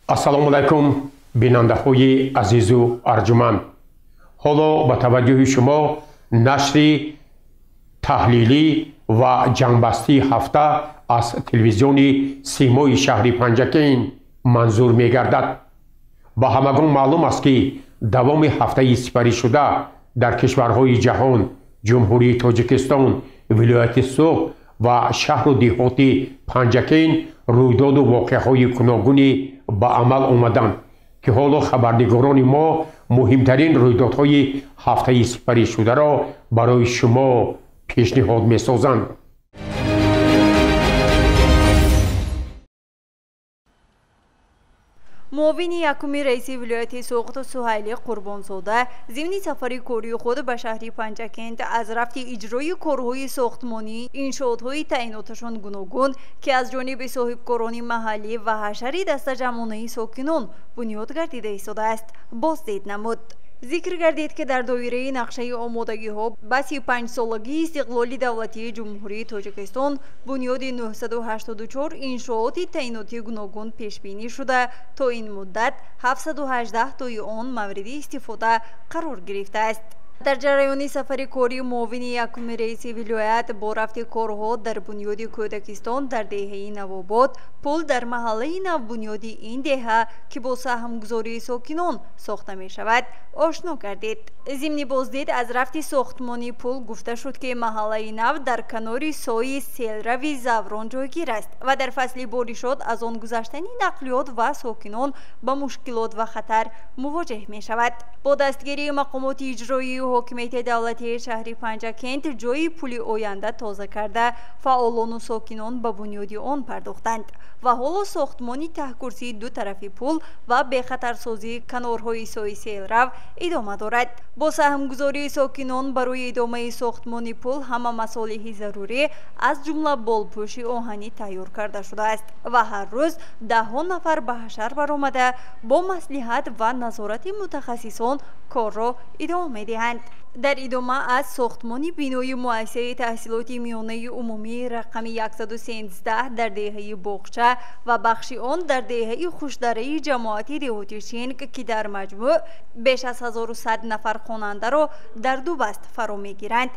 Ассалому алайкум, бинандаҳои азизу арҷуманд. Ҳоло ба таваҷҷӯҳи шумо нашри таҳлилӣ ва ҷангбастии ҳафта аз телевизиони Симои шаҳри Панҷакент манзур мегардад. Ба ҳамагон маълум аст, ки давоми ҳафтаи сипаришуда дар кишварҳои ҷаҳон, Ҷумҳурии Тоҷикистон, вилояти Суғд ва шаҳру деҳоти Панҷакент рӯйдоду воқеаҳои гуногуне ба амал омаданд, ки ҳоло хабарнигорони мо муҳимтарин рӯйдодҳои ҳафтаи сипаришударо барои шумо пешниҳод месозанд. Муовини якуми раиси вилояти Суғд Суҳайли Қурбонзода зимни сафари кории худ ба шаҳри Панҷакент аз рафти иҷрои корҳои сохтмонӣ иншоотҳои таъиноташон гуногун, ки аз ҷониби соҳибкорони маҳаллӣ ва ҳашари дастаҷамъонаи сокинон бунёд гардида истодааст, боздид намуд. Зикр гардид, ки дар доираи нақшаи омодагиҳо ба 35-солагии истиқлоли давлатии Ҷумҳурии Тоҷикистон бунёди 984 иншооти таъинотии гуногун пешбинӣ шуда, то ин муддат 718 тои он мавриди истифода қарор гирифтааст. Дар ҷараёни сафари кории муовини якуми раиси вилоят бо рафти корҳо дар бунёди кӯдакистон дар деҳаи Навобод, пул дар маҳаллаи навбунёди ин деҳа, ки бо саҳмгузории сокинон сохта мешавад, ошно гардид. Зимни боздид аз рафти сохтмони пул гуфта шуд, ки маҳаллаи нав дар канори сои селрави Заврон ҷойгир аст ва дар фасли боришот аз он гузаштани нақлиёт ва сокинон ба мушкилот ва хатар мувоҷеҳ мешавад. Бо дастгирии мақомоти иҷроии ҳокимияти давлатии шаҳри Панҷакент ҷойи пули оянда тоза карда, фаъолону сокинон ба бунёди он пардохтанд ва ҳоло сохтмони таҳкурсии ду тарафи пул ва бехатарсозии канорҳои сои селрав идома дорад. Бо саҳмгузории сокинон барои идомаи сохтмони пул ҳама масолиҳи зарурӣ, аз ҷумла болпӯши оҳанӣ тайёр карда шудааст ва ҳар рӯз даҳҳо нафар ба ҳашар баромада бо маслиҳат ва назорати мутахассисон корро идома медиҳанд. Дар идома аз сохтмони бинои муассисаи таҳсилоти миёнаи умумии рақами 113 дар деҳаи Боғча ва бахши он дар деҳаи Хушдараи ҷамоати деҳоти Шинк, ки дар маҷмӯъ беш аз 1100 нафар хонандаро дар ду баст фаро мегиранд,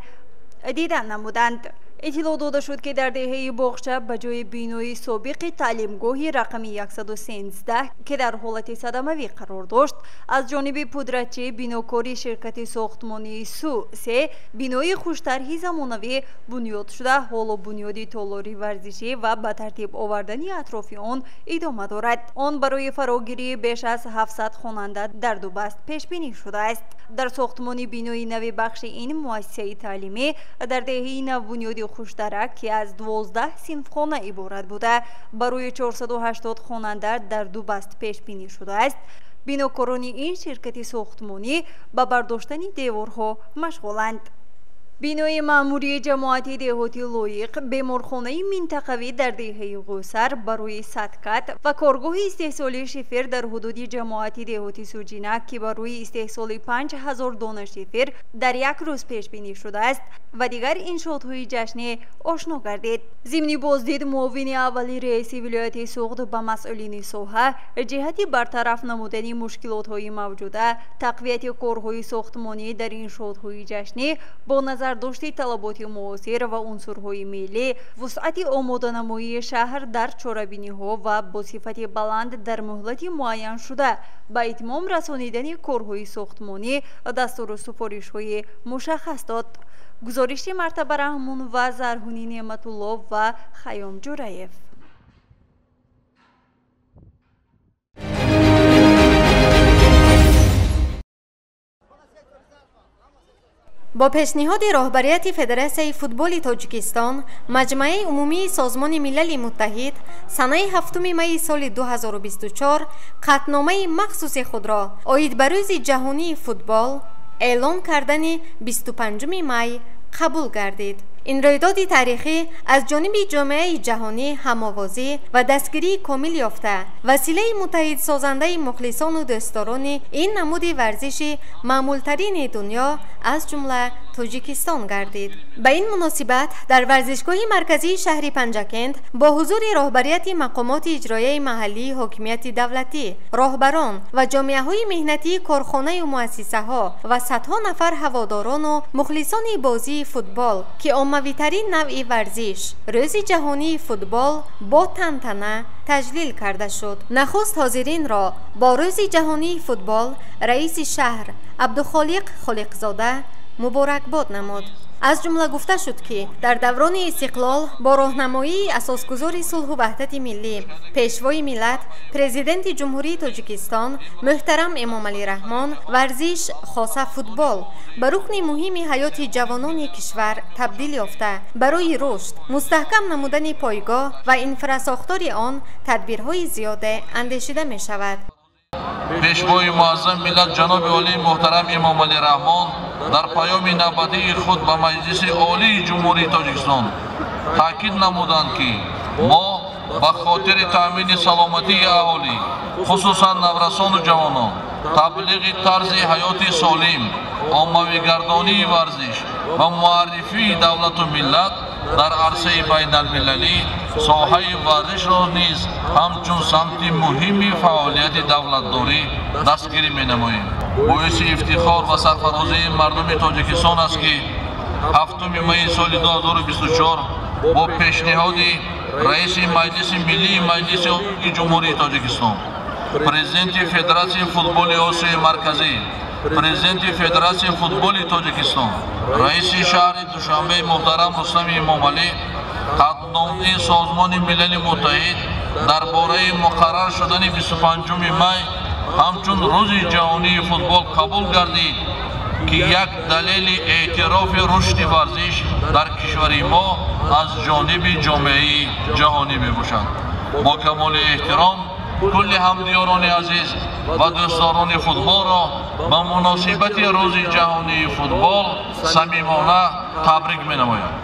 дидан намуданд. Иттилоъ дода шуд, ки дар деҳаи Боғча ба ҷои бинои собиқи таълимгоҳи рақами 113, ки дар ҳолати садамавӣ қарор дошт, аз ҷониби пудратчи бинокори ширкати сохтмонии Су-се бинои хуштарҳи замонавӣ бунёд шуда, ҳоло бунёди толори варзишӣ ва ба тартиб овардани атрофи он идома дорад. Он барои фарогирии беш аз 700 хонанда дар ду баст пешбинӣ шудааст. Дар сохтмони бинои нави бахши ин муассисаи таълимӣ дар деҳаи навбунёди Хушдарак, ки аз 12 синфхона иборат буда, барои 480 хонанда дар ду баст пешбинӣ шудааст, бинокорони ин ширкати сохтмонӣ ба бардоштани деворҳо машғуланд. Бинои маъмурии ҷамоати деҳоти Лоиқ, беморхонаи минтақавӣ дар деҳаи Ғӯсар барои садкат ва коргоҳи истеҳсоли шифер дар ҳудуди ҷамоати деҳоти Суҷинак, ки барои истеҳсоли 5000 дона шифер дар як рӯз пешбинӣ шудааст, ва дигар иншоотҳои ҷашнӣ ошно гардид. Зимни боздид муовини аввали раиси вилояти Суғд ба масъулини соҳа ҷиҳати бартараф намудани мушкилотҳои мавҷуда, тақвияти корҳои сохтмонӣ дар иншоотҳои ҷашнӣ бо назар назардошти талаботи муосир ва унсурҳои миллӣ, вусъати омоданамоии шаҳр дар чорабиниҳо ва бо сифати баланд дар муҳлати муайяншуда ба итмом расонидани корҳои сохтмонӣ дастуру супоришҳои мушаххас дод. Гузориши Мартаба Раҳмон ва Зарҳуни Неъматулло ва Хайём Ҷураев. Бо пешниҳоди роҳбарияти Федератсияи футболи Тоҷикистон, Маҷмааи умумии Созмони Милали Муттаҳид санаи 7 майи соли 2024 қатъномаи махсуси худро оид ба Рӯзи ҷаҳонии футбол эълон кардани 25 май қабул гардид. Ин рӯйдоди таърихӣ аз ҷониби ҷомеаи ҷаҳонӣ ҳамовозӣ ва дастгирии комил ёфта, василаи муттаҳидсозандаи мухлисону дӯстдорони ин намуди варзиши маъмултарини дунё, аз ҷумла Тоҷикистон гардид. Ба ин муносибат дар варзишгоҳи марказии шаҳри Панҷакент бо ҳузури роҳбарияти мақомоти иҷроияи маҳаллии ҳокимияти давлатӣ, роҳбарон ва ҷомеаҳои меҳнатии корхонаю муассисаҳо ва садҳо нафар ҳаводорону мухлисони бозии футбол, ки оммавитарин навъи варзиш, Рӯзи ҷаҳонии футбол бо тантана таҷлил карда шуд. Нахуст ҳозиринро бо Рӯзи ҷаҳонии футбол раиси шаҳр Абдухолиқ Холиқзода муборакбод намуд. Аз ҷумла гуфта шуд, ки дар даврони истиқлол бо роҳнамоии асосгузори сулҳу ваҳдати миллӣ, пешвои миллат, Президенти Ҷумҳурии Тоҷикистон муҳтарам Эмомалӣ Раҳмон, варзиш, хоса футбол, ба рукни муҳими ҳаёти ҷавонони кишвар табдил ёфта, барои рушд, мустаҳкам намудани пойгоҳ ва инфрасохтори он тадбирҳои зиёде андешида мешавад. Пешвои муаззами миллат ҷаноби олии муҳтарам Эмомалӣ Раҳмон дар паёми навбатии худ ба Маҷлиси Олии Ҷумҳурии Тоҷикистон таъкид намуданд, ки мо ба хотири таъмини саломатии аҳолӣ, хусусан наврасону ҷавонон, таблиғи тарзи ҳаёти солим, оммавигардонии варзиш ва муаррифии давлату миллат дар арсаи байналмилалӣ соҳаи варзишро низ ҳамчун самти муҳими фаъолияти давлатдорӣ дастгирӣ менамоем. Боиси ифтихор ва сарфарозии мардуми Тоҷикистон аст, ки 7 майи соли 2024 бо пешниҳоди раиси Маҷлиси Миллии Маҷлиси Ҷумҳурии Тоҷикистон, Президенти Федератсияи футболи Осиёи Марказӣ, Президенти Федератсияи футболи Тоҷикистон, раиси шаҳри Душанбе муҳтарам Рустами Эмомалӣ қатъномаи Созмони Милали Муттаҳид дар бораи муқаррар шудани 25 май ҳамчун Рӯзи ҷаҳонии футбол қабул гардид, ки як далели эътирофи рушди варзиш дар кишвари мо аз ҷониби ҷомеаи ҷаҳонӣ мебошад. Бо камоли эҳтиром кулли ҳамдиёрони азиз ва дӯстдорони футболро ба муносибати Рӯзи ҷаҳонии футбол самимона табрик менамоям.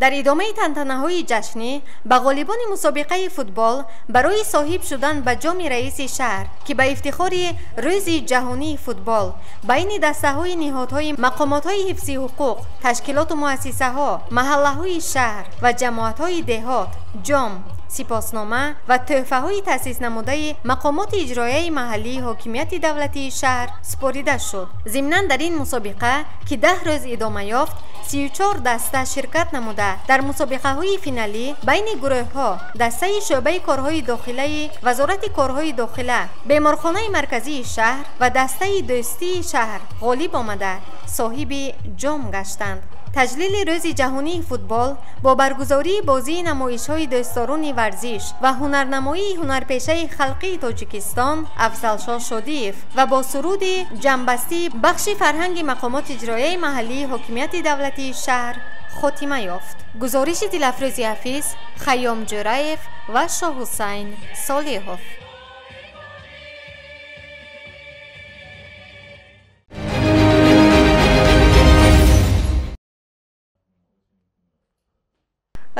Дар идомаи тантанаҳои ҷашнӣ ба ғолибони мусобиқаи футбол барои соҳиб шудан ба ҷоми раиси шаҳр, ки ба ифтихори Рӯзи ҷаҳонии футбол байни дастаҳои ниҳодҳои мақомотҳои ҳифзи ҳуқуқ, ташкилоту муассисаҳо, маҳаллаҳои шаҳр ва ҷамоатҳои деҳот ҷом, сипоснома ва тӯҳфаҳои таъсис намудаи мақомоти иҷроияи маҳаллии ҳокимияти давлатии шаҳр супорида шуд. Зимнан дар ин мусобиқа, ки 10 рӯз идома ёфт, 34 даста ширкат намуда, дар мусобиқаҳои финалӣ байни гурӯҳҳо дастаи шӯъбаи корҳои дохилаи Вазорати корҳои дохила, беморхонаи марказии шаҳр ва дастаи дӯстии шаҳр ғолиб омада, соҳиби ҷом гаштанд. Таҷлили Рӯзи ҷаҳонии футбол бо баргузории бозии намоишҳои дӯстдорони варзиш ва ҳунарнамоии ҳунарпешаи халқии Тоҷикистон Афзалшоҳ Шодиев ва бо суруди ҷамъбастии бахши фарҳанги мақомоти иҷроияи маҳаллии ҳокимияти давлатии шаҳр хотима ёфт. Гузориши Дилафрӯзи Ҳафиз, Хайём Ҷӯраев ва Шоҳҳусайн Солиҳов.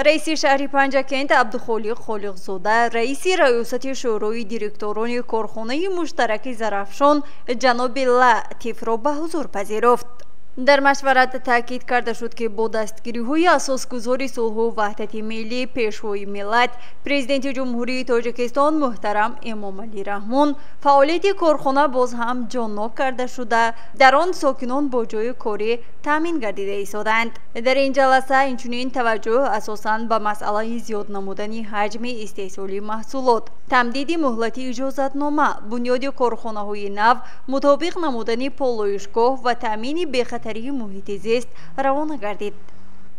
Раиси шаҳри Панҷакент Абдухолиқ Холиқзода, раиси раёсати шӯрои директорони корхонаи муштараки Зарафшон ҷаноби Латифро ба ҳузур пазируфт. Дар машварат таъкид карда шуд, ки бо дастгириҳои асосгузори сулҳу ваҳдати миллӣ, пешвои миллат, Президенти Ҷумҳурии Тоҷикистон муҳтарам Эмомалӣ Раҳмон фаъолияти корхона боз ҳам ҷоннок карда шуда, дар он сокинон бо ҷойи корӣ таъмин гардида истодаанд. Дар ин ҷаласа инчунин таваҷҷӯҳ асосан ба масъалаи зиёд намудани ҳаҷми истеҳсоли маҳсулот, тамдиди муҳлати иҷозатнома, бунёди корхонаҳои нав, мутобиқ намудани полоишгоҳ ва таъмини бехатарии муҳити зист равона гардид.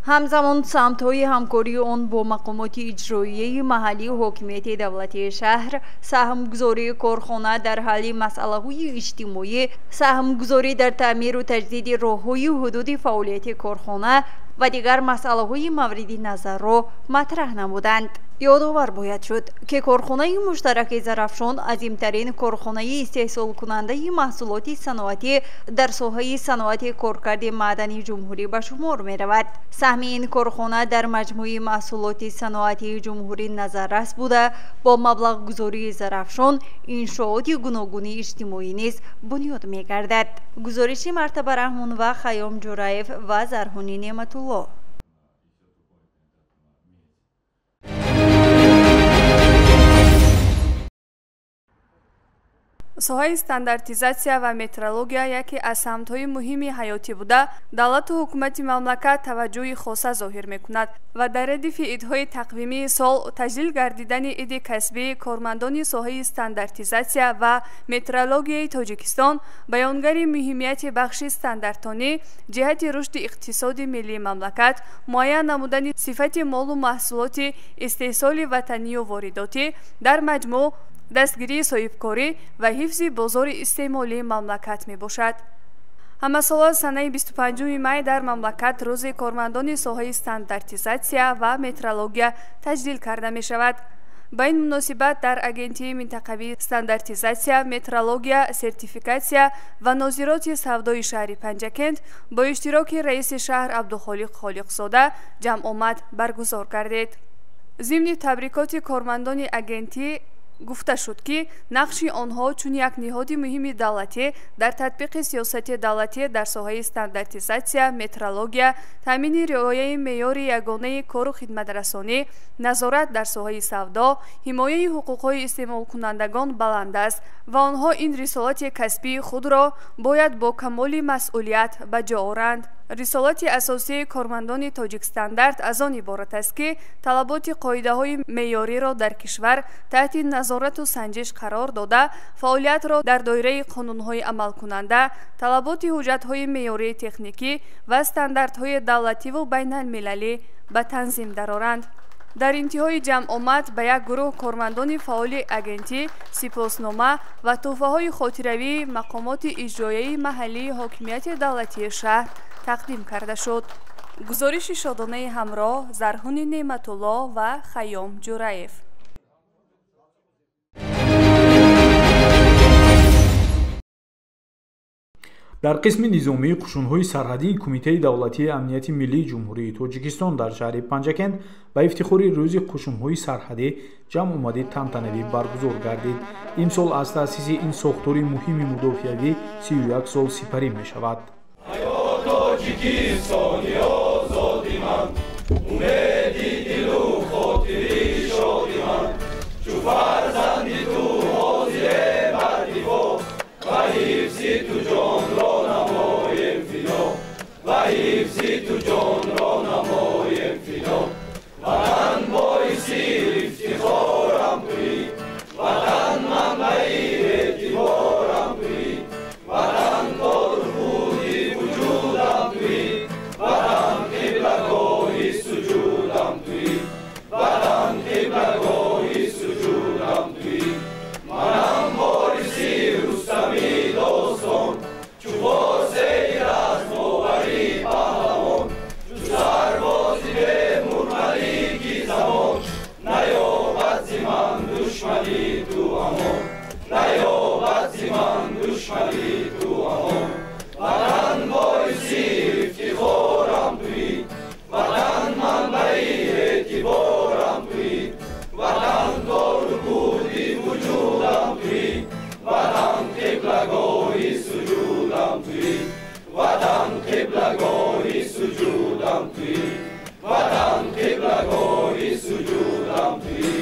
Ҳамзамон самтҳои ҳамкории он бо мақомоти иҷроияи маҳаллии ҳокимияти давлатии шаҳр, саҳмгузории корхона дар ҳалли масъалаҳои иҷтимоӣ, саҳмгузорӣ дар таъмиру таҷдиди роҳҳои ҳудуди фаъолияти корхона ва дигар масъалаҳои мавриди назарро матраҳ намуданд. Ёдовар бояд шуд, ки корхонаи муштараки Зарафшон азимтарин корхонаи истеҳсолкунандаи маҳсулоти саноатӣ дар соҳаи саноати коркарди маъдани ҷумҳурӣ ба шумор меравад. Саҳми ин корхона дар маҷмӯи маҳсулоти саноатии ҷумҳурӣ назаррас буда, бо маблағгузории Зарафшон иншооти гуногуни иҷтимоӣ низ бунёд мегардад. Гузориши Мартаба Раҳмон ва Хайём Ҷураев ва Зарҳуни Неъматулло. Соҳаи стандартизатсия ва метрология яке аз самтҳои муҳими ҳаётӣ буда, давлату ҳукумати мамлакат таваҷҷӯҳи хоса зоҳир мекунад ва дар радифи идҳои тақвимии сол таҷлил гардидани иди касбии кормандони соҳаи стандартизатсия ва метрологияи Тоҷикистон баёнгари муҳимияти бахши стандартонӣ ҷиҳати рушди иқтисоди миллии мамлакат, муайян намудани сифати молу маҳсулоти истеҳсоли ватанию воридотӣ, дар маҷмӯъ дастгирии соҳибкорӣ ва ҳифзи бозори истеъмолии мамлакат мебошад. Ҳамасола санаи 25 май дар мамлакат рӯзи кормандони соҳаи стандартизатсия ва метрология таҷлил карда мешавад. Ба ин муносибат дар Агентии минтақавии стандартизатсия, метрология, сертификатсия ва нозироти савдои шаҳри Панҷакент бо иштироки раиси шаҳр Абдухолиқ Холиқзода ҷамъомад баргузор гардид. Зимни табрикоти кормандони агентӣ гуфта шуд, ки нақши онҳо чун як ниҳоди муҳими давлатӣ дар татбиқи сиёсати давлатӣ дар соҳаи стандартизатсия, метрология, таъмини риояи меъёри ягонаи кору хидматрасонӣ, назорат дар соҳаи савдо, ҳимояи ҳуқуқҳои истеъмолкунандагон баланд аст ва онҳо ин рисолати касбии худро бояд бо камоли масъулият ба ҷо оранд. Рисолати асосии кормандони Тоҷикстандарт аз он иборат аст, ки талаботи қоидаҳои меъёриро дар кишвар таҳти назорату санҷиш қарор дода, фаъолиятро дар доираи қонунҳои амалкунанда, талаботи ҳуҷҷатҳои меъёрии техникӣ ва стандартҳои давлативу байналмилалӣ ба танзим дароранд. Дар интиҳои ҷамъомад ба як гурӯҳ кормандони фаъоли агентӣ сипоснома ва тӯҳфаҳои хотиравии мақомоти иҷроияи маҳаллии ҳокимияти давлатии шаҳр тақдим карда шуд. Гузориши Шодонаи ҳамроҳ, Зарҳуни Неъматулло ва Хайём Ҷураев. Дар қисми низомии қушунҳои сарҳадии Кумитаи давлатии амнияти миллии Ҷумҳурии Тоҷикистон дар шаҳри Панҷакент ба ифтихори рӯзи қушунҳои сарҳадӣ ҷамъомади тантанавӣ баргузор гардид. Имсол аз таъсиси ин сохтори муҳими мудофиавӣ 31 сол сипарӣ мешавад. Тоҷикистони озоди ман, умеди дилу хотири шоди ман, чу фарзанди ту ҳозире бар дифоъ, ва ҳифзи ту ҷонро намоем фидо, ва ҳифзи ту ҷонро намоем фидо. Ватан боиси ифтихорам туӣ, ватан манбаи эътиборам туӣ, ватан кору буди вуҷудам туӣ, ватан қиблагоҳи суҷудам туӣ, ватан қиблагоҳи суҷудам туӣ. Манам вориси Рустами достон, чу восеи размовари паҳлавон, чу сарбози бемурмалики замон, наёбад зи ман душмани ту амон, наёбад зи ман душмани ту амон. Ватан боиси ифтихорам туӣ, ватан манбаи эътиборам туӣ, ватан кору буди вуҷудам туӣ, ватан қиблагоҳи суҷудам туӣ, ватан қиблагоҳи суҷудам туӣ, ватан қиблагоҳи суҷудам туӣ.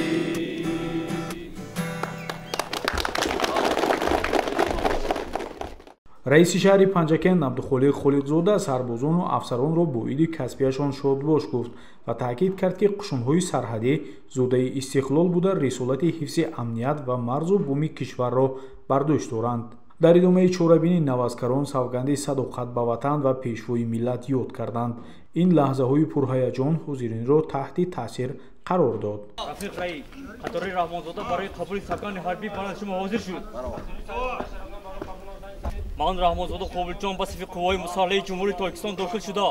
Раиси шаҳри Панҷакент Абдухолиқ Холиқзода сарбозону афсаронро бо иди касбияшон шодбош гуфт ва таъкид кард, ки қушунҳои сарҳадӣ зодаи истиқлол буда, рисолати ҳифзи амният ва марзу буми кишварро бар дӯш доранд. Дар идомаи чорабинӣ наваскарон савганди садоқат ба ватан ва пешвои миллат ёд карданд. Ин лаҳзаҳои пурҳаяҷон ҳозиринро таҳти таъсир қарор дод. Рафиқ раис, қатори Раҳмонзода барои қабули савганди ҳарбӣ ба назди шумо ҳозир шуд. Ман Раҳмонзода Қобилҷон ба сафи қувваҳои мусаллаҳи Ҷумҳурии Тоҷикистон дохил шуда,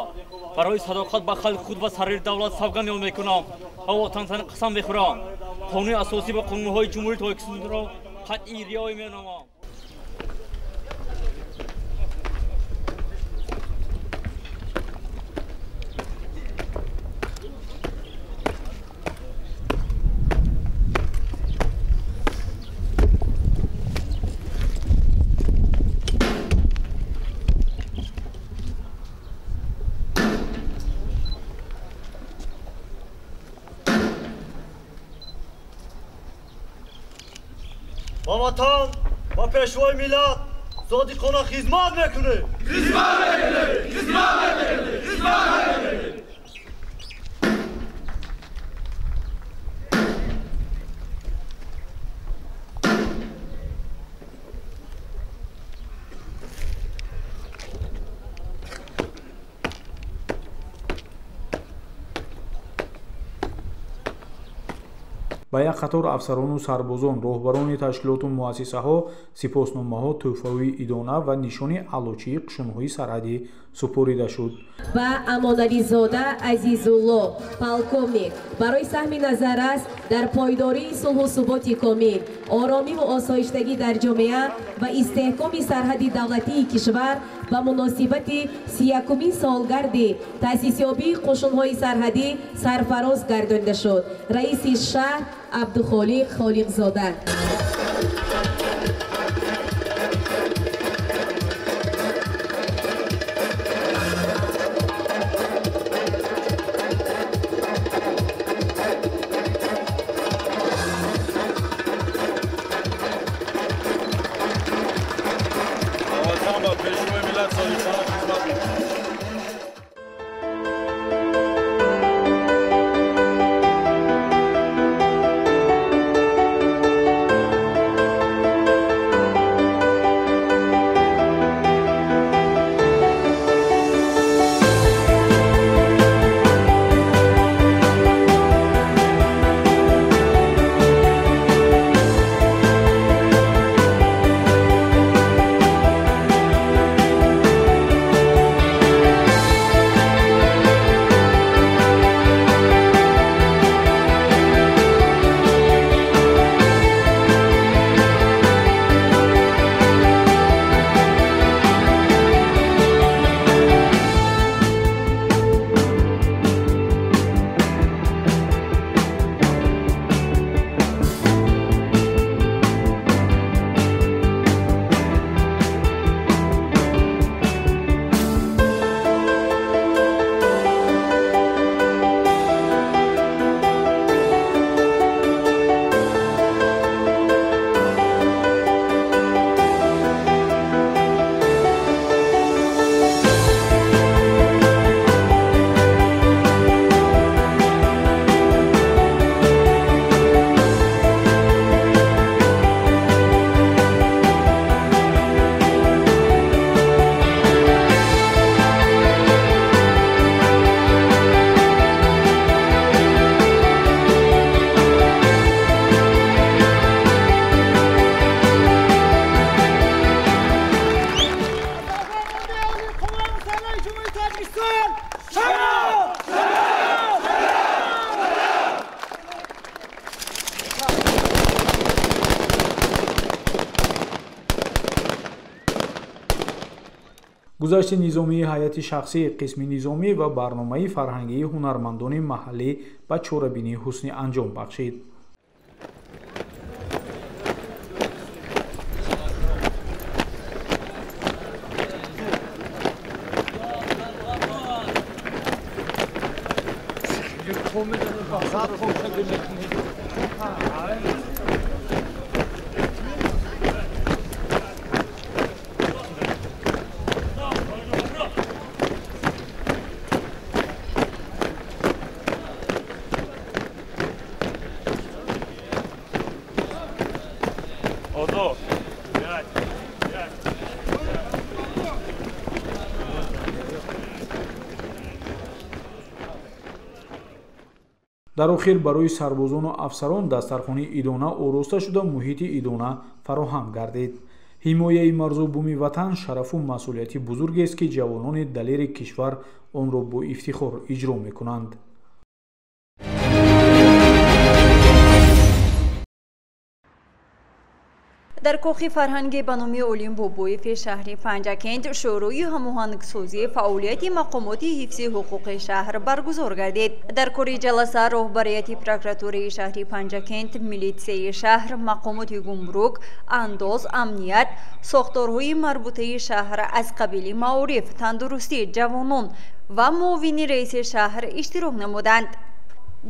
барои садоқат ба халқи худ ва сарвари давлат савганд ёд мекунам. ва ватанро қасам мехӯрам. Қонуни асосӣ ва қонунҳои Ҷумҳурии Тоҷикистонро қатъӣ риоя менамоям. با وطن با پیشوای ملت صادقانه خدمت میکنه. خدمت میکنه. خدمت میکنه. خدمت میکنه. Ба як қатор афсарону сарбозон, роҳбарони ташкилоту муассисаҳо сипосномаҳо, тӯҳфаҳои идона ва нишони аълочии қушунҳои сарҳадӣ супорида шуд. Ба Амонализода Азизулло, полковник, барои саҳми назаррас дар пойдории сулҳу суботи комил, оромиву осоиштагӣ дар ҷомеа ва истеҳкоми сарҳади давлатии кишвар ба муносибати 31-умин солгарди таъсисёбии қушунҳои сарҳадӣ сарфароз гардонида шуд. Раиси шаҳр Абдухолиқ Холиқзода. Гузашти низомии ҳайати шахсӣ, қисми низомӣ ва барномаи фарҳангии ҳунармандони маҳаллӣ ба чорабинии ҳусни анҷом бахшид. Дар охир барои сарбозону афсарон дастархони идона ороста шуда, муҳити идона фароҳам гардид. Ҳимояи марзу буми ватан шарафу масъулияти бузургест, ки ҷавонони далери кишвар онро бо ифтихор иҷро мекунанд. Дар кохи фарҳанги ба номи Олим Бобоеви шаҳри Панҷакент шӯрои ҳамоҳангсозии фаъолияти мақомоти ҳифзи ҳуқуқи шаҳр баргузор гардид. Дар кори ҷаласа роҳбарияти прокуратураи шаҳри Панҷакент, милитсияи шаҳр, мақомоти гумрук, андоз, амният, сохторҳои марбутаи шаҳр аз қабили маориф, тандурустӣ, ҷавонон ва муовини раиси шаҳр иштирок намуданд.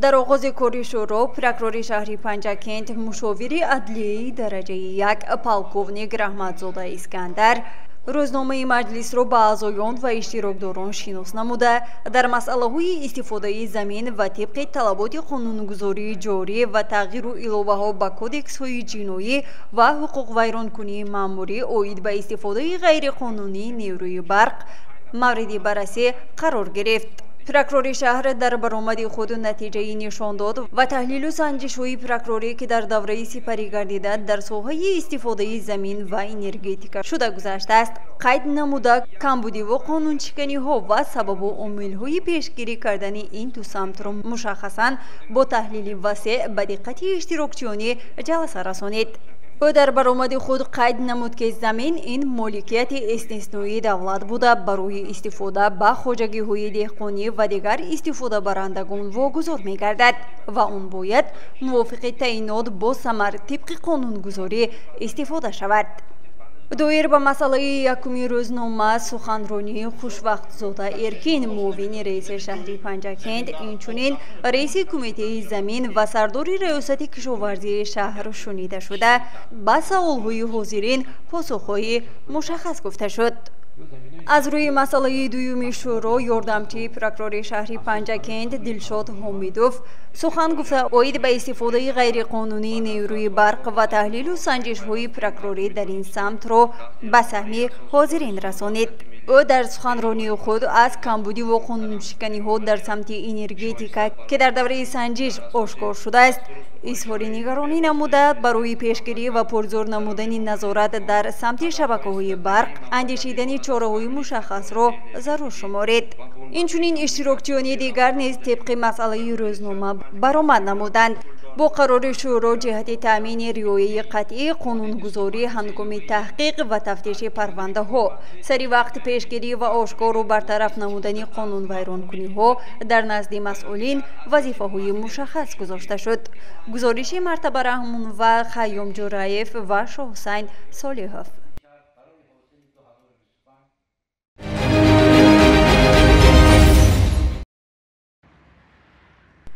Дар оғози кори шӯро прокурори шаҳри Панҷакент, мушовири адлияи дараҷаи як полковник Раҳматзода Искандар рӯзномаи маҷлисро ба аъзоён ва иштирокдорон шинос намуда, дар масъалаҳои истифодаи замин ва тибқи талаботи қонунгузории ҷорӣ ва тағйиру иловаҳо ба кодексҳои ҷиноӣ ва ҳуқуқвайронкунии маъмурӣ оид ба истифодаи ғайриқонунии нерӯи барқ мавриди баррасӣ қарор гирифт. Прокурори шаҳр дар баромади худ натиҷаи нишон дод ва таҳлилу санҷишҳои прокурорӣ, ки дар давраи сипарӣ гардида дар соҳаи истифодаи замин ва энергетика шуда гузаштааст, қайд намуда камбудиву қонуншиканиҳо ва сабабу омилҳои пешгирӣ кардани ин ду самтро мушаххасан бо таҳлили васеъ ба диққати иштирокчиёни ҷаласа расонид. Ӯ дар баромади худ қайд намуд, ки замин ин моликияти истисноии давлат буда, барои истифода ба хоҷагиҳои деҳқонӣ ва дигар истифодабарандагон вогузор мегардад ва он бояд мувофиқи таъинот бо самар тибқи қонунгузорӣ истифода шавад. Доир ба масъалаи якуми рӯзнома суханронии Хушвақтзода Эркин, муовини раиси шаҳри Панҷакент, инчунин раиси кумитаи замин ва сардори раёсати кишоварзии шаҳр шунида шуда, ба саволҳои ҳозирин посухҳои мушаххас гуфта шуд. Аз рӯи масъалаи дуюми шӯро ёрдамчии прокурори шаҳри Панҷакент Дилшод Ҳомидов сухан гуфта, оид ба истифодаи ғайриқонунии нерӯи барқ ва таҳлилу санҷишҳои прокурорӣ дар ин самтро ба саҳми ҳозирин расонид. Ӯ дар суханронии худ аз камбудиву қонуншиканиҳо дар самти энергетика, ки дар давраи санҷиш ошкор шудааст, изҳори нигаронӣ намуда, барои пешгирӣ ва пурзӯр намудани назорат дар самти шабакаҳои барқ андешидани чораҳои мушаххасро зарур шуморид. Инчунин иштирокчиёни дигар низ тибқи масъалаи рӯзнома баромад намуданд. Бо қарори шӯро ҷиҳати таъмини риояи қатъии қонунгузорӣ ҳангоми таҳқиқ ва тафтиши парвандаҳо, сари вақт пешгирӣ ва ошкору бартараф намудани қонунвайронкуниҳо дар назди масъулин вазифаҳои мушаххас гузошта шуд. Гузориши Мартаба Раҳмон ва Хайём Ҷураев ва Шоҳусайн Солиҳов.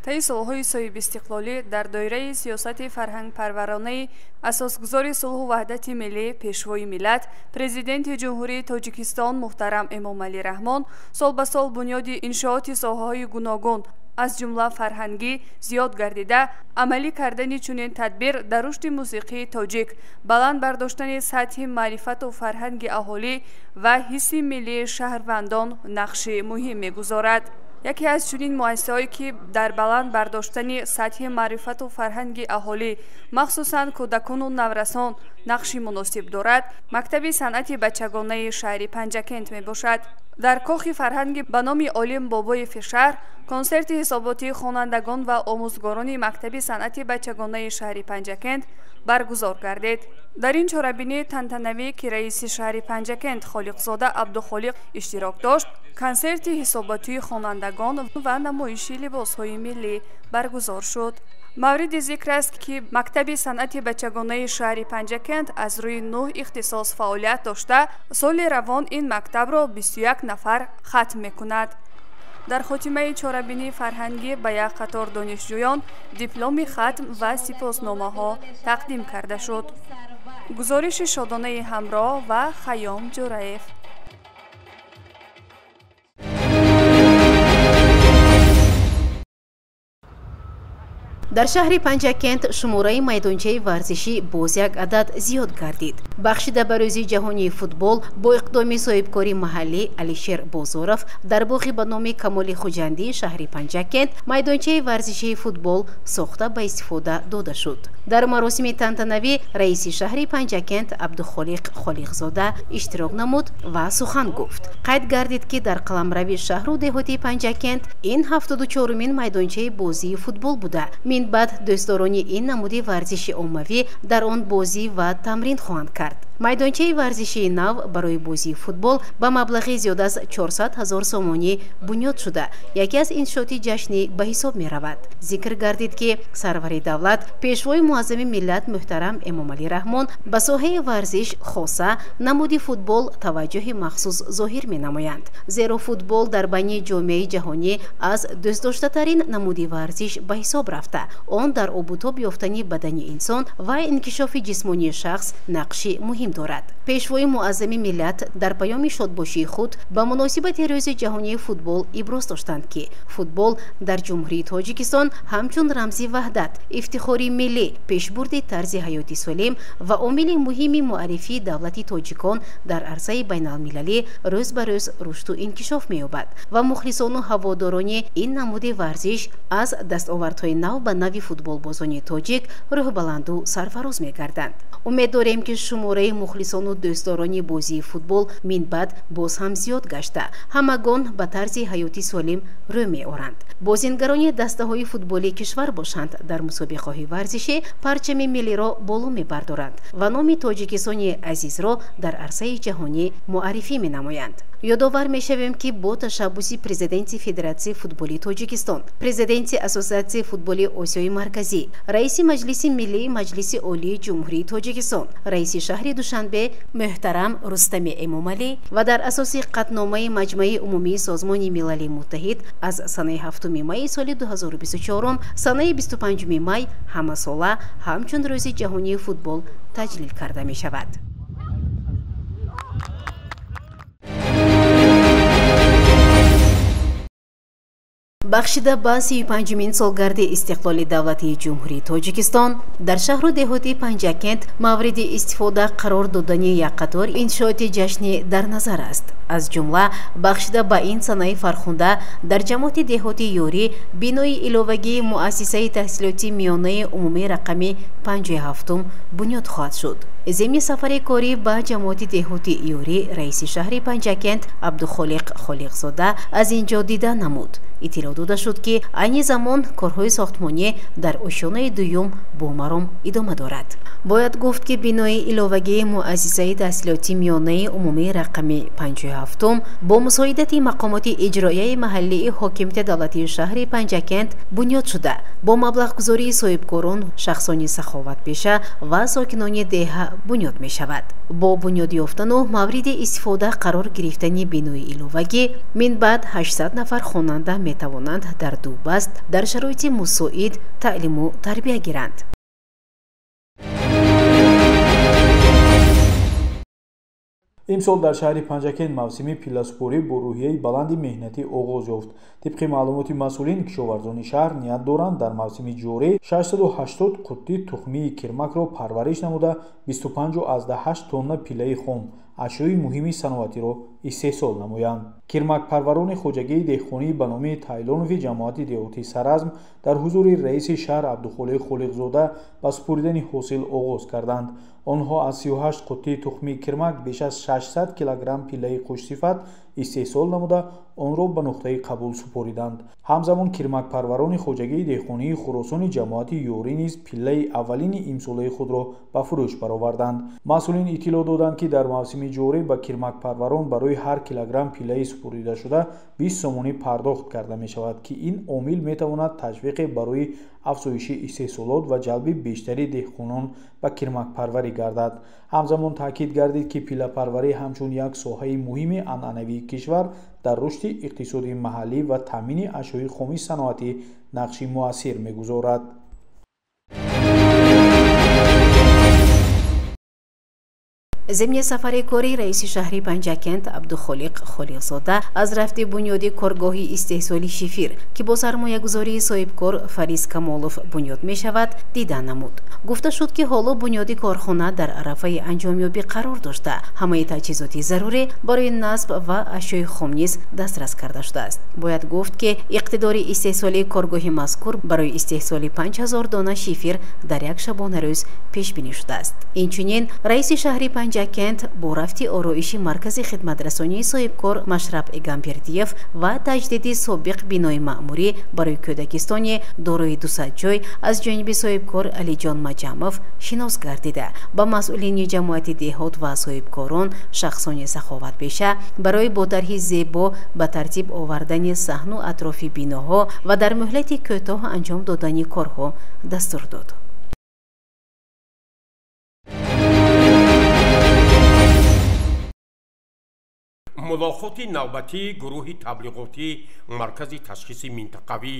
Таи солҳои соҳибистиқлолӣ дар доираи сиёсати фарҳангпарваронаи асосгузори сулҳу ваҳдати миллӣ, пешвои миллат, президенти Ҷумҳурии Тоҷикистон муҳтарам Эмомалӣ Раҳмон сол ба сол бунёди иншооти соҳаҳои гуногун, аз ҷумла фарҳангӣ, зиёд гардида, амалӣ кардани чунин тадбир дар рушди мусиқии тоҷик, баланд бардоштани сатҳи маърифату фарҳанги аҳолӣ ва ҳисси миллии шаҳрвандон нақши муҳим мегузорад. Яке аз чунин муассисаҳое, ки дар баланд бардоштани сатҳи маърифату фарҳанги аҳолӣ, махсусан кӯдакону наврасон, нақши муносиб дорад, мактаби санъати бачагонаи шаҳри Панҷакент мебошад. Дар кохи фарҳанги ба номи Олим Бобоеви шаҳр консерти ҳисоботии хонандагон ва омӯзгорони мактаби санъати бачагонаи шаҳри Панҷакент баргузор гардид. Дар ин чорабинии тантанавӣ, ки раиси шаҳри Панҷакент Холиқзода Абдухолиқ иштирок дошт, консерти ҳисоботии хонандагон ва намоиши либосҳои миллӣ баргузор шуд. Мавриди зикр аст, ки мактаби санъати бачагонаи шаҳри Панҷакент аз рӯи 9 ихтисос фаъолият дошта, соли равон ин мактабро 21 нафар хатм мекунад. Дар хотимаи чорабинии фарҳангӣ ба як қатор донишҷӯён дипломи хатм ва сипосномаҳо тақдим карда шуд. Гузориши Шодонаи Ҳамроҳ ва Хайём Ҷураев. Дар шаҳри Панҷакент шумораи майдончаи варзишӣ боз як адад зиёд гардид. Бахшида ба рӯзи ҷаҳонии футбол бо иқдоми соҳибкори маҳаллӣ Алишер Бозоров дар боғи ба номи Камоли Хуҷандии шаҳри Панҷакент майдончаи варзишии футбол сохта ба истифода дода шуд. Дар маросими тантанавӣ раиси шаҳри Панҷакент Абдухолиқ Холиқзода иштирок намуд ва сухан гуфт. Қайд гардид, ки дар қаламрави шаҳру деҳоти Панҷакент ин 74-умин майдончаи бозии футбол буда, Минбаъд дӯстдорони ин намуди варзиши оммавӣ дар он бозӣ ва тамрин хоҳанд кард. Майдончаи варзишии нав барои бозии футбол ба маблағи зиёд аз 400 ҳазор сомонӣ бунёд шуда, яке аз иншооти ҷашнӣ ба ҳисоб меравад. Зикр гардид, ки сарвари давлат, пешвои муаззами миллат муҳтарам Эмомалӣ Раҳмон ба соҳаи варзиш, хоса намуди футбол, таваҷҷӯҳи махсус зоҳир менамоянд. Зеро футбол дар байни ҷомеаи ҷаҳонӣ аз дӯстдоштатарин намуди варзиш ба ҳисоб рафта, он дар обутоб ёфтани бадани инсон ва инкишофи ҷисмонии шахс нақши муҳим дорад. Пешвои муаззами миллат дар паёми шодбошии худ ба муносибати Рӯзи ҷаҳонии футбол иброз доштанд, ки футбол дар Ҷумҳурии Тоҷикистон ҳамчун рамзи ваҳдат, ифтихори миллӣ, пешбурди тарзи ҳаёти солим ва омили муҳими муаррифии давлати тоҷикон дар арсаи байналмилалӣ рӯз ба рӯз рушду инкишоф меёбад ва мухлисону ҳаводорони ин намуди варзиш аз дастовардҳои нав ба нави футболбозони тоҷик рӯҳбаланду сарфароз мегарданд. Умед дорем, ки шумораи мухлисону дӯстдорони бозии футбол минбаъд боз ҳам зиёд гашта, ҳамагон ба тарзи ҳаёти солим рӯ меоранд. Бозингарони дастаҳои футболии кишвар бошанд, дар мусобиқаҳои варзишӣ парчами миллиро боло мебардоранд ва номи Тоҷикистони азизро дар арсаи ҷаҳонӣ муаррифӣ менамоянд. Ёдовар мешавем, ки бо ташаббуси президенти Федератсияи футболи Тоҷикистон, президенти Ассотсиатсияи футболи Осиёи Марказӣ, раиси Маҷлиси Миллии Маҷлиси Олии Ҷумҳурии Тоҷикистон, раиси шаҳри Душанбе муҳтарам Рустами Эмомалӣ ва дар асоси қатъномаи Маҷмаи Умумии Созмони Милали Муттаҳид аз санаи 7 майи соли 2024, санаи 25 май ҳамасола ҳамчун Рӯзи ҷаҳонии футбол таҷлил карда мешавад. Бахшида ба 35-умин солгарди истиқлоли давлатии Ҷумҳурии Тоҷикистон дар шаҳру деҳоти Панҷакент мавриди истифода қарор додани як қатор иншооти ҷашнӣ дар назар аст. Аз ҷумла бахшида ба ин санаи фархунда дар ҷамоати деҳоти Ёрӣ бинои иловагии муассисаи таҳсилоти миёнаи умумии рақами 57 бунёд хоҳад шуд. Зимни сафари корӣ ба ҷамоати деҳоти Ёрӣ раиси шаҳри Панҷакент Абдухолиқ Холиқзода аз ин ҷо дида намуд. Иттилоъ дода шуд, ки айни замон корҳои сохтмонӣ дар ошёнаи дуюм бо маром идома дорад. Бояд гуфт, ки бинои иловагии муассисаи таҳсилоти миёнаи умумии рақами 57 бо мусоидати мақомоти иҷроияи маҳаллии ҳокимияти давлатии шаҳри Панҷакент бунёд шуда, бо маблағгузории соҳибкорон, шахсони саховатпеша ва сокинони деҳа бунёд мешавад. Бо бунёд ёфтану мавриди истифода қарор гирифтани бинои иловагӣ минбаъд 800 нафар хонанда метавонанд дар ду баст дар шароити мусоид таълиму тарбия гиранд. Имсол дар шаҳри Панҷакент мавсими пилласупорӣ бо рӯҳияи баланди меҳнатӣ оғоз ёфт. Тибқи маълумоти масъулин, кишоварзони шаҳр ният доранд дар мавсими ҷорӣ 680 қуттӣ тухмии кирмакро парвариш намуда 25,8 тонна пиллаи хом, ашёи муҳими саноатиро истеҳсол намоянд. Кирмакпарварони хоҷагии деҳқонӣ ба номи Тайлонови ҷамоати деҳоти Саразм дар ҳузури раиси шаҳр Абдухолиқ Холиқзода ба супуридани ҳосил оғоз карданд. Онҳо аз 38 қуттии тухмии кирмак беш аз 600 килограмм пиллаи хушсифат истеҳсол намуда, онро ба нуқтаи қабул супориданд. Ҳамзамон кирмакпарварони хоҷагии деҳқонии Хуросони ҷамоати Ёрӣ низ пиллаи аввалини имсолаи худро ба фурӯш бароварданд. Масъулин иттилоъ доданд, ки дар мавсими ҷорӣ ба кирмакпарварон барои ҳар килограмм пиллаи супоридашуда 20 сомонӣ пардохт карда мешавад, ки ин омил метавонад ташвиқе барои афзоиши истеҳсолот ва ҷалби бештари деҳқонон ба кирмакпарварӣ гардад. Ҳамзамон таъкид гардид, ки пиллапарварӣ ҳамчун як соҳаи муҳими анъанавии кишвар дар рушди иқтисоди маҳаллӣ ва таъмини ашёи хоми саноатӣ нақши муассир мегузорад. Зимни сафари корӣ раиси шаҳри Панҷакент Абдухолиқ Холиқзода аз рафти бунёди коргоҳи истеҳсоли шифир, ки бо сармоягузории соҳибкор Фариз Камолов бунёд мешавад, дида намуд. Гуфта шуд, ки ҳоло бунёди корхона дар арафаи анҷомёбӣ қарор дошта, ҳамаи таҷҳизоти зарурӣ барои насб ва ашёи хом низ дастрас карда шудааст. Бояд гуфт, ки иқтидори истеҳсолии коргоҳи мазкур барои истеҳсоли 5000 дона шифир дар як шабонарӯз пешбинӣ шудааст. Инчунин раиси шаҳри Панҷакент Панҷакент бо рафти ороиши маркази хидматрасонии соҳибкор Машраб Эгамбердиев ва таҷдиди собиқ бинои маъмурӣ барои кӯдакистони дорои 200 ҷой аз ҷониби соҳибкор Алиҷон Маҷамов шинос гардида, ба масъулини ҷамоати деҳот ва соҳибкорон, шахсони саховатпеша барои бо тарҳи зебо ба тартиб овардани саҳну атрофи биноҳо ва дар муҳлати кӯтоҳ анҷом додани корҳо дастур дод. Мулоқоти навбатии гурӯҳи таблиғотӣ маркази ташхиси минтақавӣ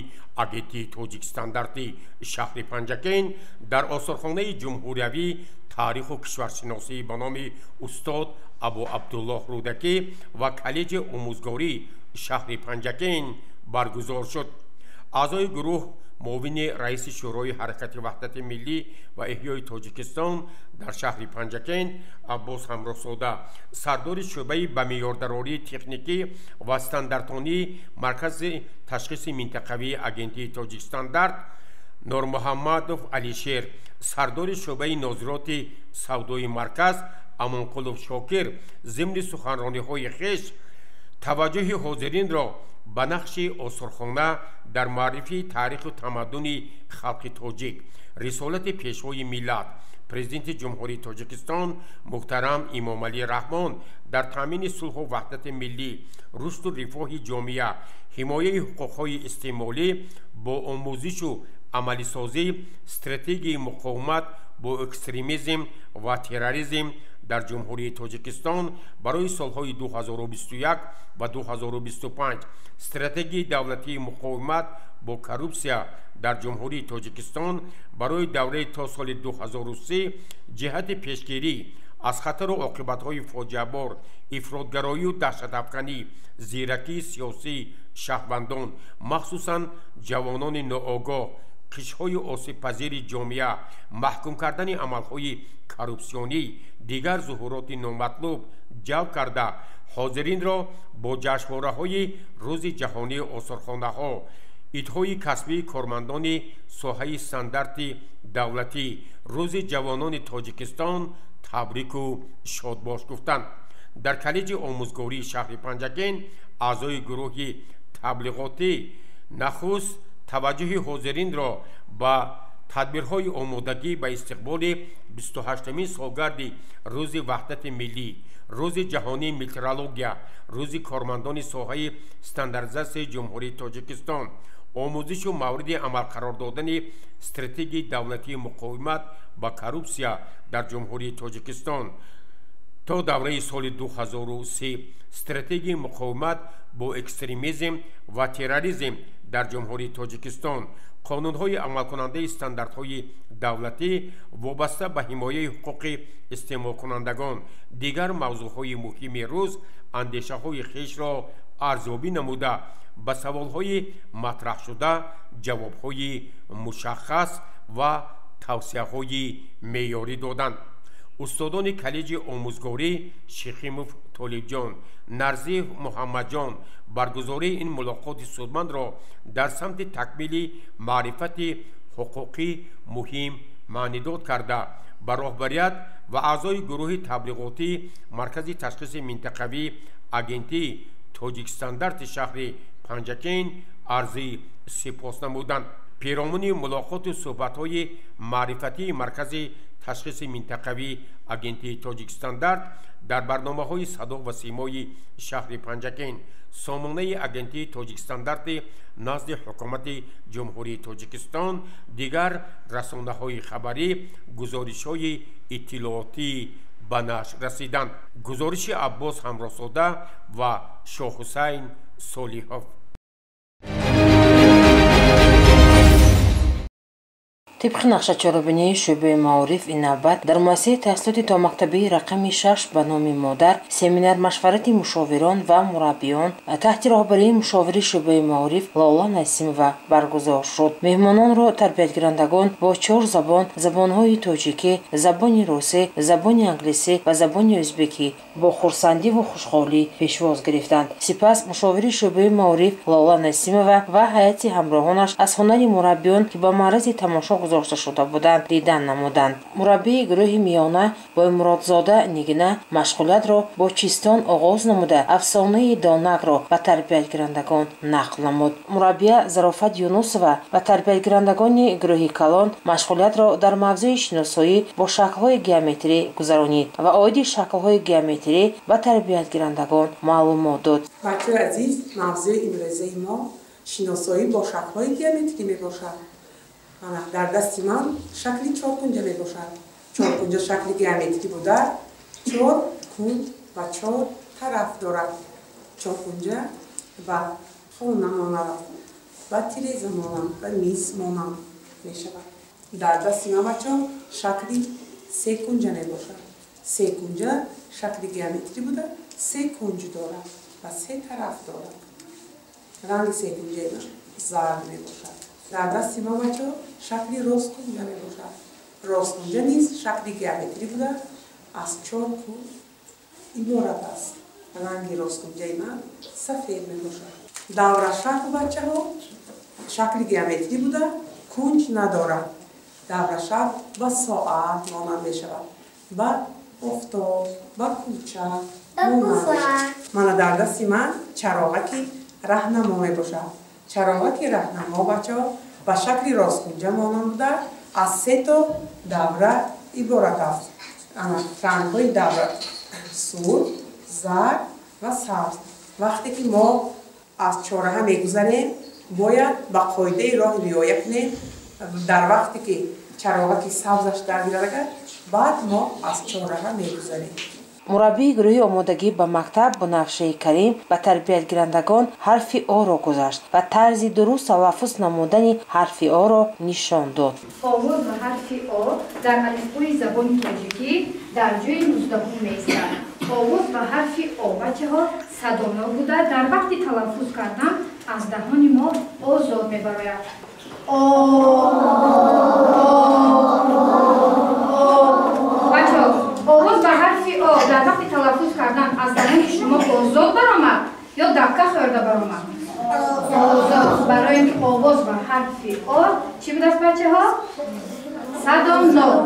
агентии Тоҷикстандарти шаҳри Панҷакент дар осорхонаи ҷумҳуриявӣ таъриху кишваршиносӣ ба номи устод Абу Абдуллоҳ Рӯдакӣ ва коллеҷи омӯзгории шаҳри Панҷакент баргузор шуд. Аъзои гурӯҳ муовини раиси Шӯрои ҳаракати ваҳдати миллӣ ва эҳёи Тоҷикистон дар шаҳри Панҷакент Аббос Ҳамроҳзода, сардори шӯъбаи ба меъёрдарории техникӣ ва стандартонии маркази ташхиси минтақавии агентии Тоҷикстандарт Нурмуҳаммадов Алишер, сардори шӯъбаи нозироти савдои марказ Амонқулов Шокир зимни суханрониҳои хеш таваҷҷӯҳи ҳозиринро ба нақши осорхона дар маърифии таъриху тамаддуни халқи тоҷик, рисолати пешвои миллат, президенти Ҷумҳурии Тоҷикистон муҳтарам Имомалӣ Раҳмон дар таъмини сулҳу ваҳдати миллӣ, рушду рифоҳи ҷомеа, ҳимояи ҳуқуқҳои истеъмолӣ бо омӯзишу амалисозӣ, стратегияи муқовимат бо экстремизм ва терроризм дар Ҷумҳурии Тоҷикистон барои солҳои 2021 ва 2025, стратегияи давлатии муқовимат бо коррупсия дар Ҷумҳурии Тоҷикистон барои давраи то соли 2030 ҷиҳати пешгирӣ аз хатару оқибатҳои фоҷиабор, ифротгароию даҳшатафканӣ, зиракии сиёсии шаҳрвандон, махсусан ҷавонони ноогоҳ, қишрҳои осебпазири ҷомеа, маҳкум кардани амалҳои коррупсионӣ, дигар зуҳуроти номатлуб ҷалб карда, ҳозиринро бо ҷашнвораҳои Рӯзи ҷаҳонии осорхонаҳо, идҳои касбии кормандони соҳаи стандарти давлатӣ, Рӯзи ҷавонони Тоҷикистон табрику шодбош гуфтанд. Дар коллеҷи омӯзгории шаҳри Панҷакент аъзои гурӯҳи таблиғотӣ нахуст таваҷҷӯҳи ҳозиринро ба тадбирҳои омодагӣ ба истиқболи 28-мин солгарди Рӯзи ваҳдати миллӣ, Рӯзи ҷаҳонии метрология, Рӯзи кормандони соҳаи стандартизатсияи Ҷумҳурии Тоҷикистон, омӯзишу мавриди амал қарор додани стратегияи давлатии муқовимат ба коррупсия дар Ҷумҳурии Тоҷикистон то давраи соли 2030, стратегияи муқовимат бо экстремизм ва терроризм дар Ҷумҳурии Тоҷикистон, қонунҳои амалкунандаи стандартҳои давлатӣ вобаста ба ҳимояи ҳуқуқи истеъмолкунандагон, дигар мавзӯъҳои муҳими рӯз андешаҳои хешро арзёбӣ намуда, ба саволҳои матраҳшуда ҷавобҳои мушаххас ва тавсияҳои меъёрӣ доданд. Устодони коллеҷи омӯзгорӣ Шихимов Толибҷон, Нарзиев Муҳаммадҷон баргузории ин мулоқоти судмандро дар самти такмили маърифати ҳуқуқӣ муҳим маънидод карда, ба роҳбарият ва аъзои гурӯҳи таблиғотӣ маркази ташхиси минтақавӣ агентии Тоҷикстандарти шаҳри Панҷакент арзи сипос намуданд. Пиромуни мулоқоту суҳбатҳои маърифатии маркази ташхиси минтақавӣ агентии Тоҷикстандарт дар барномаҳои садо ва симои шаҳри Панҷакент, сомонаи агентии Тоҷикстандарти назди ҳукумати Ҷумҳурии Тоҷикистон, дигар расонаҳои хабарӣ гузоришҳои иттилоотӣ ба нашр расиданд. Гузориши Аббос Ҳамроҳзода ва Шоҳҳусайн Солиҳов. Тибқи нақшачорабинии шӯъбаи маориф ин навбат дар муассисаи таҳсилоти томактабии рақами 6 ба номи модар семинар машварати мушовирон ва мураббиён таҳти роҳбарии мушовири шӯъбаи маориф Лола Насимова баргузор шуд. Меҳмононро тарбиятгирандагон бо 4 забон, забонҳои тоҷикӣ, забони русӣ, забони англисӣ ва забони ӯзбекӣ бо хурсандиву хушҳолӣ пешвоз гирифтанд. Сипас мушовири шӯъбаи маориф Лола Насимова ва ҳайати ҳамроҳонаш аз ҳунари мураббиён, ки ба маъраз тамошо гузошта шуда буданд дидан намуданд. Мураббии гурӯҳи миёна Боймуродзода Нигина машғулиятро бо чистон оғоз намуда, афсонаи донакро ба тарбиятгирандагон нақл намуд. Мураббия Зарофат Юнусова ба тарбиятгирандагони гурӯҳи калон машғулиятро дар мавзӯи шиносоӣ бо шаклҳои геометрӣ гузаронид ва оиди шаклҳои геометрӣ ба тарбиятгирандагон маълумот дод. Бачаҳои азиз, мавзӯи имрӯзаи мо шиносоӣ бо шаклҳои геометрӣ мебошад. Дар дасти ман шакли чоркунҷа мебошад. Чоркунҷа шакли геометрӣ буда, чор кунҷ ва чор тараф дорад. Чоркунҷа ба хона монанд, ба тиреза монанд, ба миз монанд мешавад. Дар дасти ман, бачаҳо, шакли секунҷа мебошад. Секунҷа шакли геометрӣ буда, се кунҷ дорад ва се тараф дорад. Ранги секунҷаи ман зард мебошад. Дар дасти ман, бачаҳо, шакли росткунҷа мебошад. Росткунҷа низ шакли геометрӣ буда, аз чор кунҷ иборат аст. Ранги росткунҷаи ман сафед мебошад. Даврашакл, бачаҳо, шакли геометрӣ буда, кунҷ надорад. Даврашакл ба соат монанд мешавад, ба офтоб, ба кӯча монанд мешавад. Мана дар дасти ман чароғаки раҳнамо мебошад. Чароғаки раҳнамо, бачаҳо, ба шакли росткунҷа монанд буда, аз се то давра иборат аст. Рангҳои давра сурх, зард ва сабз. Вақте ки мо аз чораҳа мегузарем, бояд ба қоидаи роҳ риоя кунем. Дар вақте ки чароғаки сабзаш даргирад, баъд мо аз чораҳа мегузарем. Мураббии гурӯҳи омодагӣ ба мактаб Бунафшаи Карим ба тарбиятгирандагон ҳарфи Оро гузашт ва тарзи дуруст талаффуз намудани ҳарфи Оро нишон дод. Овоз ва ҳарфи О дар алифбои забони тоҷикӣ дар ҷои 19 меистад. Овоз ва ҳарфи О, бачаҳо, садонок буда, дар вақти талаффуз кардан аз даҳони мо озод мебарояд. О, бачаҳо, овоз ба ҳарфи О дар вақти талаффуз кардан аз даҳони шумо озод баромад ё дакка хӯрда баромад? Озод. Барои ин ки овоз ба ҳарфи О чӣ будааст, бачаҳо? Садонок.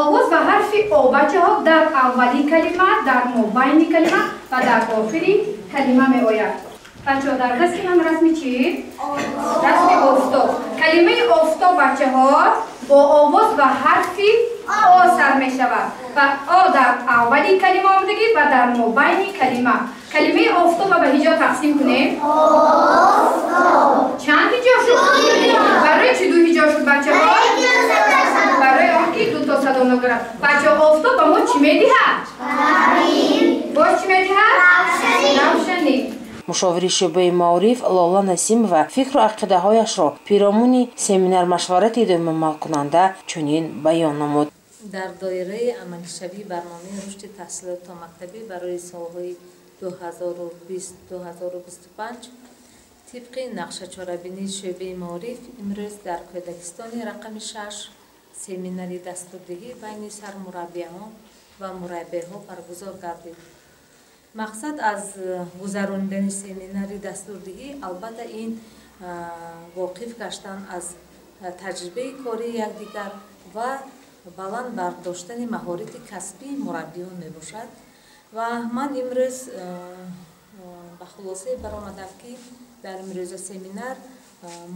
Овоз ба ҳарфи О, бачаҳо, дар аввали калима, дар мобайни калима ва дар охири калима меояд. Бачаҳо, дар дасти ман расми чӣ? Расми офтоб. Калимаи офтоб, бачаҳо, бо овоз ба ҳарфи О сар мешавад ва О дар аввали калима омадагӣ ва дар мобайни калима. Калимаи офтобро ба ҳиҷо тақсим кунем. Чанд ҳиҷо шуд? Барои чӣ ду ҳиҷо шуд, бачаҳо? Барои он ки ду то садонок дорад. Бачаҳо, офтоб ба мо чӣ медиҳад? Боз чӣ медиҳад? Равшанӣ. Мушовири шӯъбаи маориф Лола Насимова фикру ақидаҳояшро пиромуни семинар-машварати доимамалкунанда чунин баён намуд. Дар доираи амалишавии барномаи рушди таҳсилоти томактабӣ барои солҳои 2020-2025 тибқи нақшачорабинии шӯъбаи маориф имрӯз дар Кӯдакистони рақами 6 семинари дастурдиҳӣ байни сармураббиён ва мураббиҳо баргузор гардид. Мақсад аз гузаронидани семинари дастурдиҳӣ албатта ин воқиф гаштан аз таҷрибаи кории якдигар ва баланд бардоштани маҳорати касбии мураббиён мебошад. Ва ман имрӯз ба хулосае баромадам, ки дар имрӯза семинар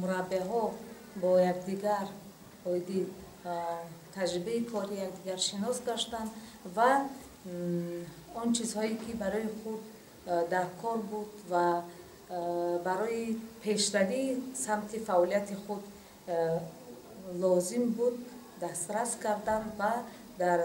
мураббиҳо бо якдигар оиди таҷрибаи кори якдигар шинос гаштанд ва он чизҳое ки барои худ дар кор буд ва барои пешравии самти фаъолияти худ лозим буд дастрас кардан ва дар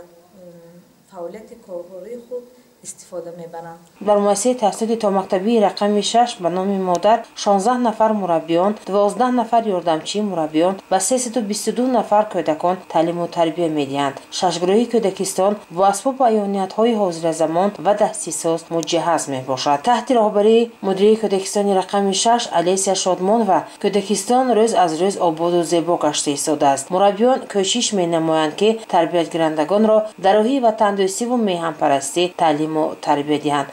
фаъолияти корҳои худ истифода мебаранд. Дар муассисаи таҳсилоти томактабии рақами 6 ба номи модар 16 нафар мураббиён, 12 нафар ёрдамчии мураббиён ва 322 нафар кӯдакон таълиму тарбия медиҳанд. Шашгурӯҳи кӯдакистон бо асбобу аёниятҳои ҳозиразамон ва дастисоз муҷаҳҳаз мебошад. Таҳти роҳбарии мудири кӯдакистони рақами 6 Алесия Шодмонова кӯдакистон рӯз аз рӯз ободу зебо гашта истодааст. Мураббиён кӯшиш менамоянд, ки тарбиятгирандагонро дар рӯҳи ватандӯстиву меҳанпарастӣ таълиму тарбия диҳанд.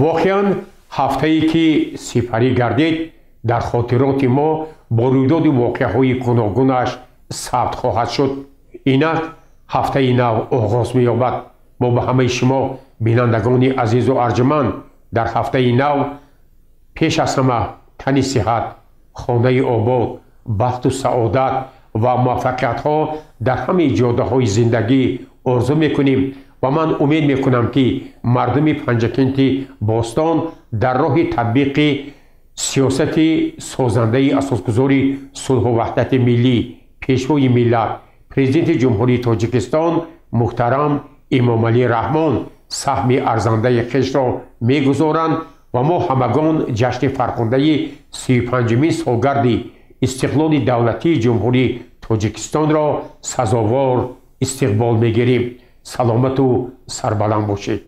Воқеан ҳафтае ки сипарӣ гардид, дар хотироти мо бо рӯйдоди воқеаҳои гуногунаш сабт хоҳад шуд. Инак ҳафтаи нав оғоз меёбад. Мо ба ҳамаи шумо бинандагони азизу арҷуманд дар ҳафтаи нав пеш аз ҳама тани сиҳат, хонаи обод, бахту саодат ва муваффақиятҳо дар ҳамаи ҷодаҳои зиндагӣ орзу мекунем ва ман умед мекунам, ки мардуми Панҷакенти бостон дар роҳи татбиқи сиёсати созандаи асосгузори сулҳу ваҳдати миллӣ, пешвои миллат, президенти Ҷумҳурии Тоҷикистон муҳтарам Эмомалӣ Раҳмон саҳми арзандаи хешро мегузоранд ва мо ҳамагон ҷашни фархундаи 35-умин солгарди истиқлоли давлатии Ҷумҳурии Тоҷикистонро сазовор истиқбол мегирем. Саломату сарбаланд бошед.